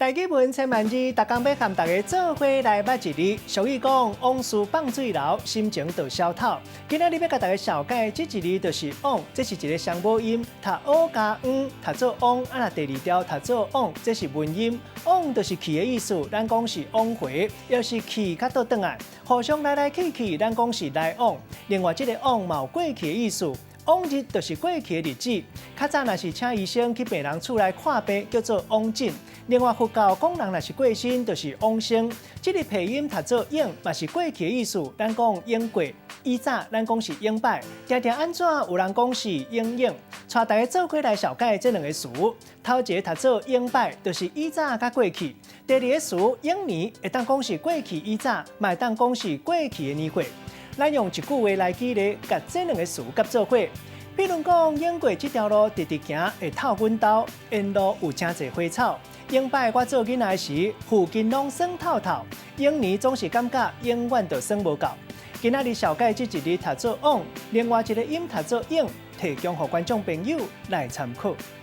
台語文千萬字，逐工欲和大家做伙來捌一字。俗語講，往事放水流，心情就消透。今仔日欲共大家紹介這一字就是往，這是一个雙母音，讀烏佮嗯，讀做往，啊若第二條讀做往，這是文音。往就是去的意思，咱講是往回，抑是去佮倒轉來，互相來來去去，咱講是來往。另外，這个往嘛有過去的意思。往日就是過去的日子。較早若是請醫生去病人厝內看病，叫做往診。另外，佛教講人若是過身，就是往生。這个鼻音讀做永，嘛是過去的意思。咱講永過，以早咱講是永擺。定定按怎有人講是永永。帶大家做伙來紹介這兩個詞。頭一个讀做永擺，就是以早佮過去。第二个詞永年，會當講是過去以早，嘛會當講是過去的年歲。咱用一句話來舉例，共這兩个詞結做伙。比如講，永過這條路直直行會透阮兜，沿路有誠濟花草。永擺我做囡仔時，附近攏耍透透。永年總是感覺永遠都耍無夠。今仔日紹介這一字讀做往，另外一个音讀做永，提供予觀眾朋友來參考。